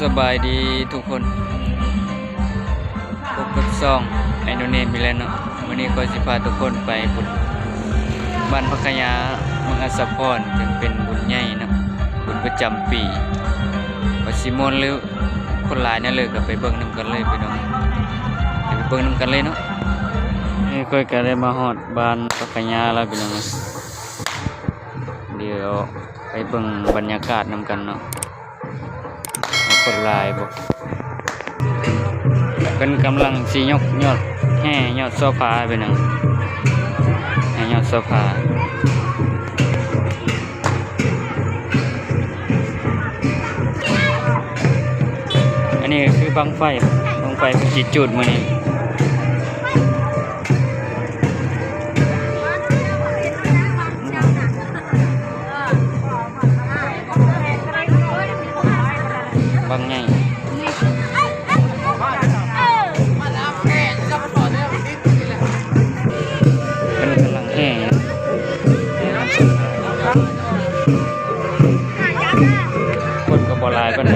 ສະບາຍດີທຸກຄົນ, ພົບກັບຊ່ອງໄອໂນເນມອີກແລ້ວເນາະ. ມື້ນີ້ຂ້ອຍຊິພາທຸກຄົນໄປບຸນບ້ານຜັກຂະຫຍາ ເມືອງອັດສະພອນ, ເຊິ່ງເປັນບຸນໃຫຍ່ເນາະ, ບຸນປະຈຳປີ. ວ່າຊິມ່ວນ ຫຼື ຄົນຫຼາຍແນວໃດ ກໍໄປເບິ່ງນຳກັນເລີຍພີ່ນ້ອງ, ໄປເບິ່ງນຳກັນເລີຍເນາະ. ນີ້ຂ້ອຍກໍໄດ້ມາຮອດບ້ານຜັກຂະຫຍາແລ້ວພີ່ນ້ອງ, ດຽວໄປເບິ່ງບັນຍາກາດນຳກັນເນາະ. ຄົນຫຼາຍບໍ່? ເພິ່ນກຳລັງຊິຍົກຍອດແຫ່ຍອດໂຊພາໄປນຳ, ແຫ່ຍອດໂຊພາ. ອັນນີ້ກໍຄືບັ້ງໄຟ, ບັ້ງໄຟເພິ່ນຊິຈູດມື້ນີ້. ບັ້ງໃຫຍ່ ເພິ່ນກຳລັງແຫ່ ຄົນກໍບໍ່ຫຼາຍປານໃດ.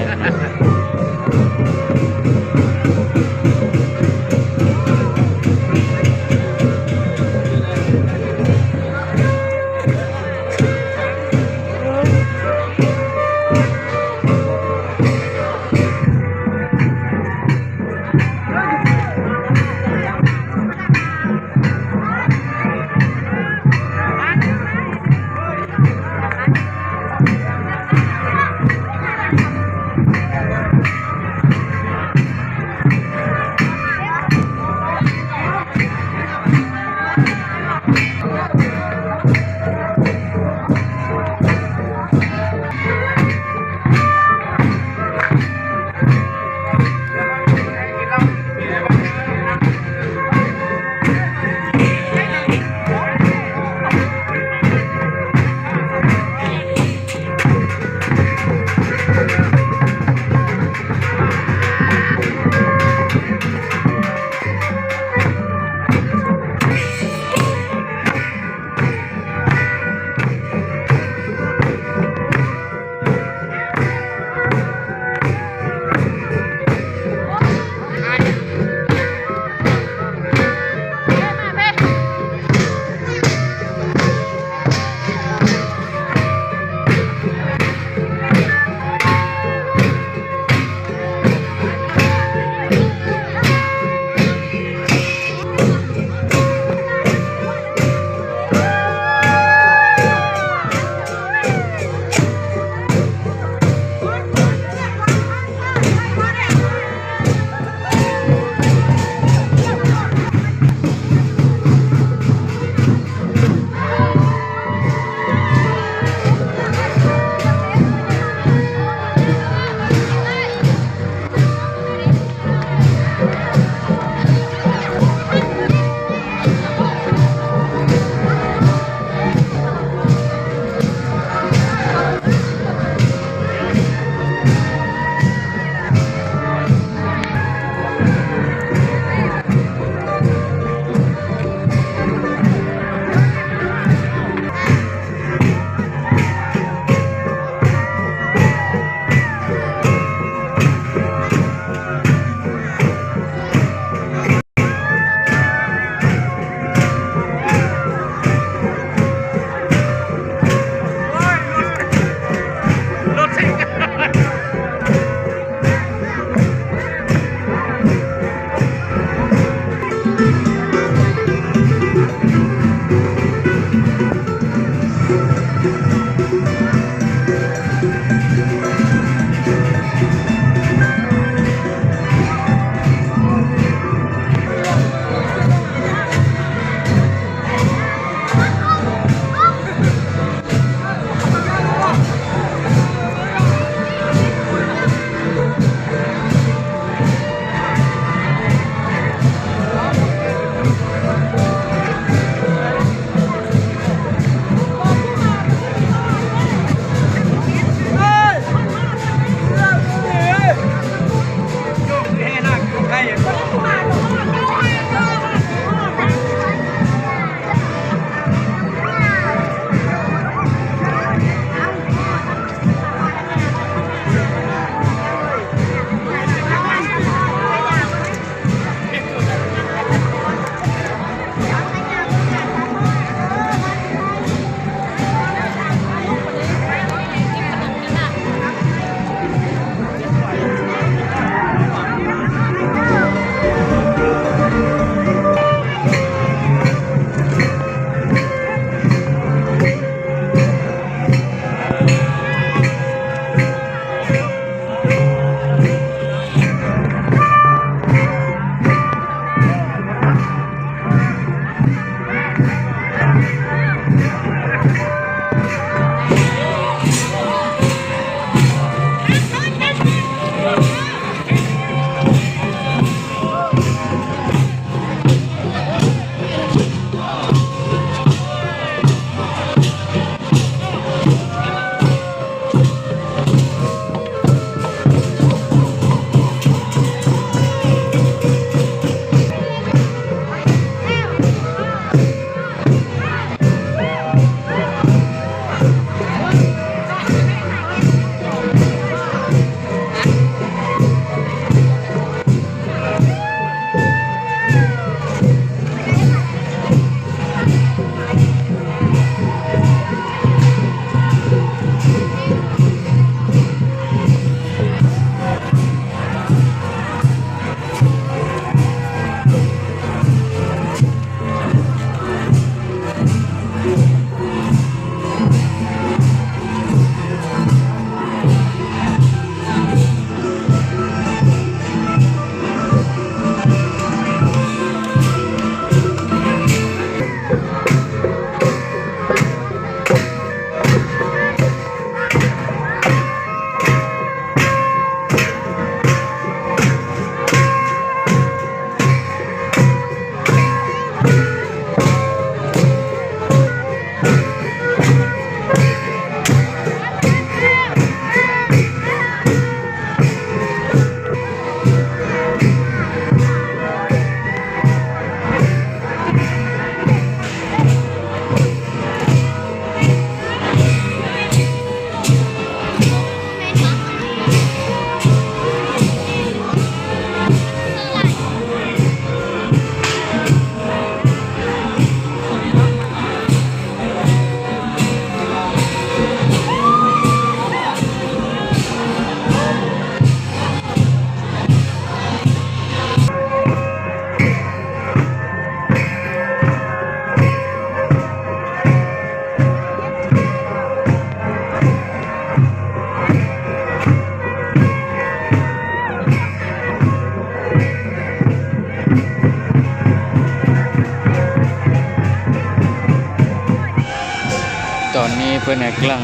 ເພິ່ນກຳລັງ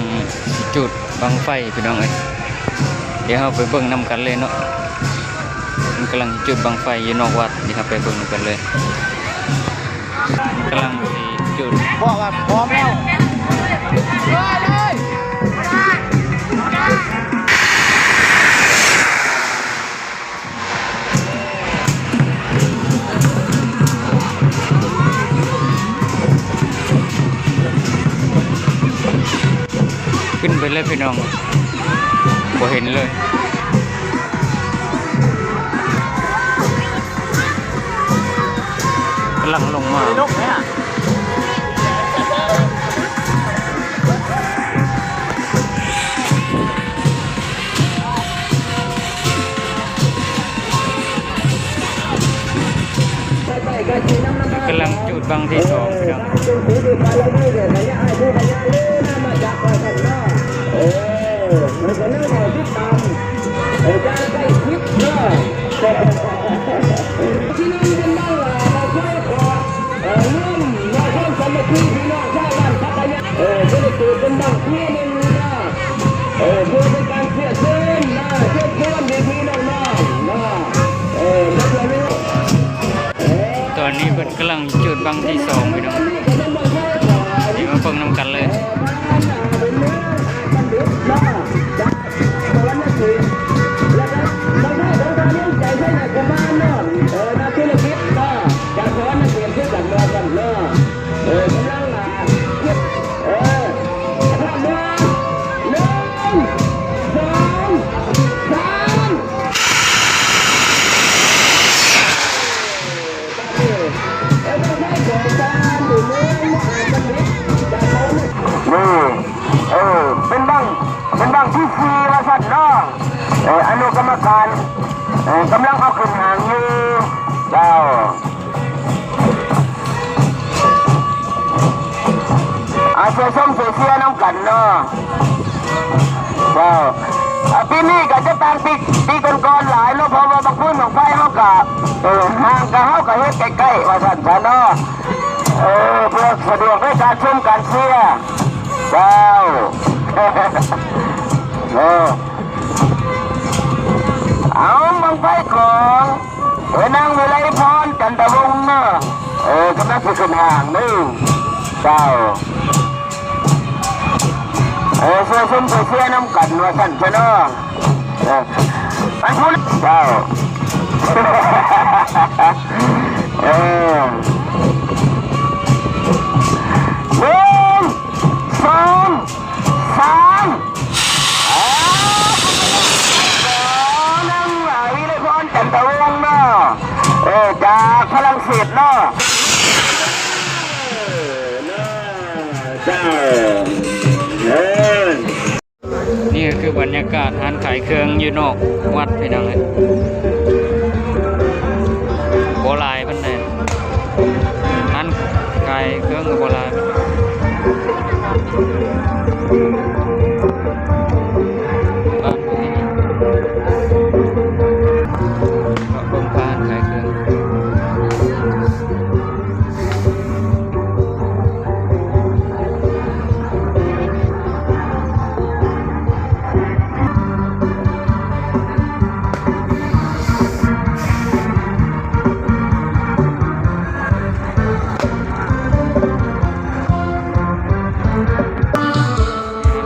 ຊິຈູດບັ້ງໄຟພີ່ນ້ອງເອີຍ. ດຽວເຮົາໄປເບິ່ງນຳກັນເລີຍເນາະ. ເພິ່ນກຳລັງຊິຈູດບັ້ງໄຟຢູ່ນອກວັດ. ດຽວເຮົາໄປເບິ່ງນຳກັນເລີຍ. ກຳລັງຊິຈູດ ບອກວ່າພ້ອມແລ້ວ ເລີຍ ເລີຍ. ຂຶ້ນໄປເລີຍພີ່ນ້ອງ ບໍ່ເຫັນເລີຍ. ກຳລັງລົງມາ. ກຳລັງຈູດບັ້ງທີສອງພີ່ນ້ອງ. ເອີ ເພື່ອເປັນການເຊື້ອເຊີນນະ ເຊີນຊວນພີ່ໆນ້ອງໆນະ ເອີ ຕອນນີ້ເພິ່ນກຳລັງຈູດບັ້ງທີສອງພີ່ນ້ອງ ດຽວມາເບິ່ງນຳກັນເລີຍ. ນີ້ ເອີ ເປັນບັ້ງ ເປັນບັ້ງທີສີ່ວ່າຊັ້ນເນາະ. ເອີ ອະນຸກຳມະການ ເອີ ກຳລັງເອົາຂຶ້ນຫ້າງຢູ່ ເຈົ້າ. ອາ ຊ່ວຍຊົມຊ່ວຍເຊຍນຳກັນເນາະ ເຈົ້າ. ອາ ປີນີ້ກໍຈະຕ່າງປີ ປີກ່ອນໆຫຼາຍເນາະ ເພາະວ່າບັ້ງຟືນບັ້ງໄຟເຮົາກໍ ເອີ ຫ່າງກັບເຮົາກໍເຮັດໃກ້ໆວ່າຊັ້ນຊະເນາະ ເອີ ເພື່ອສະດວກໃນການຊົມການເຊຍ ເຈົ້າ. ເອີ ເອົາ ບັ້ງໄຟຂອງ ເອີ ນາງວິໄລພອນ ຈັນທະວົງເນາະ ເອີ ກຳລັງຊິຂຶ້ນຫ້າງເດີ ເຈົ້າ. ເອີ ຊ່ວຍຊົມຊ່ວຍເຊຍນຳກັນວ່າຊັ້ນຊະເນາະ ເອີ ອັນພຸ້ນ ເຈົ້າ. ເອີ ໜຶ່ງ ສອງ ສາມ ເອີ ນາງວິໄລພອນ ຈັນທະວົງເນາະ ເອີ ຈາກຝຣັ່ງເສດເນາະ ເຈົ້າ ເອີ. ນີ້ກໍຄືບັນຍາກາດຮ້ານຂາຍເຄື່ອງຢູ່ນອກວັດພີ່ນ້ອງເອີຍ ບໍ່ຫຼາຍປານໃດ ຮ້ານຂາຍເຄື່ອງກໍບໍ່ຫຼາຍປານໃດ. ເບິ່ງຮ້ານຂາຍເຄື່ອງ.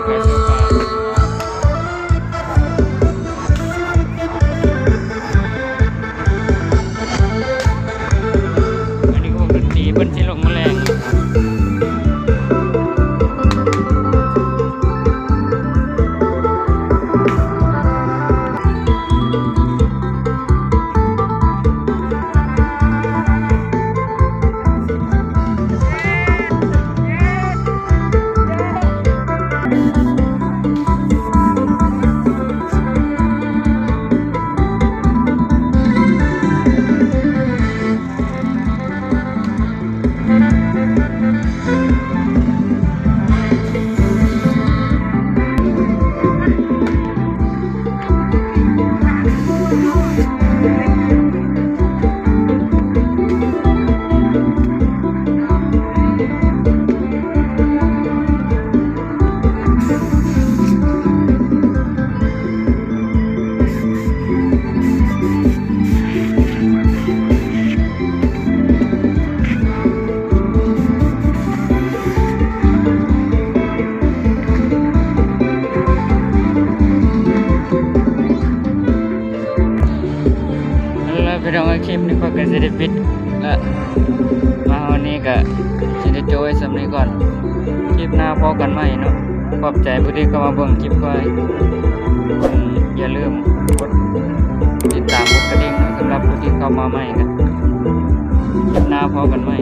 ຂາຍເ ພີ່ນ້ອງເອີຍ ຄລິບນີ້ຂ້ອຍກໍຊິໄດ້ປິດລະ ມາຮອດນີ້ກໍຊິໄດ້ຈົບໄວ້ສ່ຳນີ້ກ່ອນ. ຄລິບໜ້າພໍ້ກັນໃໝ່ເນາະ. ຂອບໃຈຜູ້ທີ່ເຂົ້າມາເບິ່ງຄລິບຂ້ອຍ. ຢ່າລືມກົດຕິດຕາມ ກົດກະດິ່ງເນາະ ສຳລັບຜູ້ທີ່ເຂົ້າມາໃໝ່. ຄລິບໜ້າພໍ້ກັນໃໝ່.